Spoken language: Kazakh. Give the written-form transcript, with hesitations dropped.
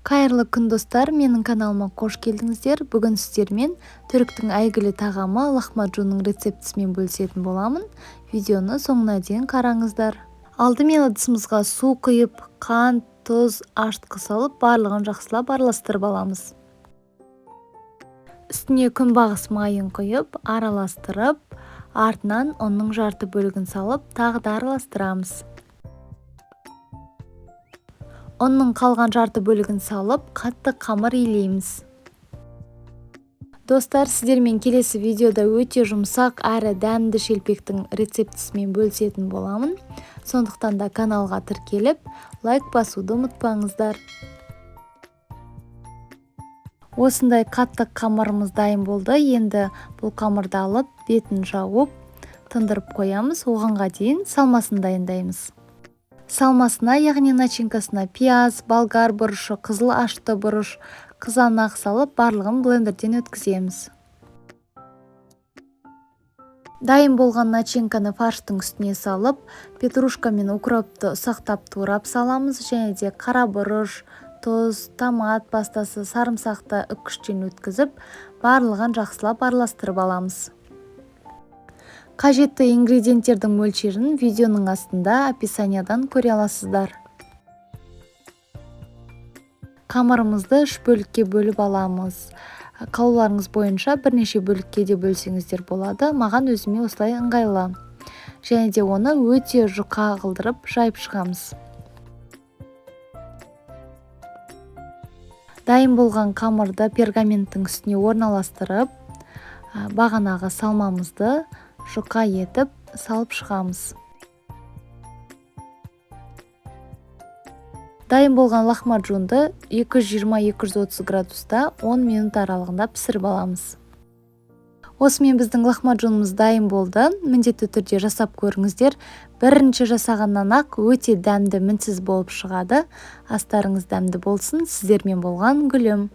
Қайырлы күн, достар! Менің каналыма қош келдіңіздер. Бүгін сіздермен түріктің әйгілі тағамы лахмаджунның рецептісімен бөлісетін боламын. Видеоны соңына дейін қараңыздар. Алдымен ыдысымызға су құйып, қант, тұз, ашытқы салып, барлығын жақсылап араластырып аламыз. Үстіне күнбағыс майын құйып, араластырып, артынан ұнның жарты бөлігін салып, тағы да араластырамыз. Ұнның қалған жарты бөлігін салып, қатты қамыр илейміз. Достар, сіздермен келесі видеода өте жұмсақ әрі дәмді шелпектің рецептісімен бөлісетін боламын. Сондықтан да каналға тіркеліп, лайк басуды ұмытпаңыздар. Осындай қатты қамырымыз дайын болды. Енді бұл қамырды алып, бетін жауып, тындырып қоямыз. Оғанға дейін салмасын дайындаймыз. Салмасына, яғни начинкасына пияз, болгар бұрышы, қызыл ашты бұрыш, қызанақ салып, барлығын блендерден өткіземіз. Дайын болған начинканы фарштың үстіне салып, петрушка мен укропты ұсақтап турап саламыз және де қара бұрыш, тұз, томат пастасы, сарымсақты үккіштен өткізіп, барлығын жақсылап араластырып аламыз. Қажетті ингредиенттердің мөлшерін видеоның астында описаниядан көре аласыздар. Қамырымызды үш бөлікке бөліп аламыз. Қалауларыңыз бойынша бірнеше бөлікке де бөлсеңіздер болады. Маған өзіме осылай ыңғайлы. Және де оны өте жұқа қылдырып жайып шығамыз. Дайын болған қамырды пергаменттің үстіне орналастырып, бағанағы салмамызды жұқа етіп салып шығамыз. Дайын болған лахмаджунды 220-230 градуста 10 минут аралығында пісіріп аламыз. Осымен біздің лахмаджунымыз дайын болды. Міндетті түрде жасап көріңіздер. Бірінші жасағаннан ақ өте дәмді, мінсіз болып шығады. Астарыңыз дәмді болсын. Сіздермен болған Гүлім.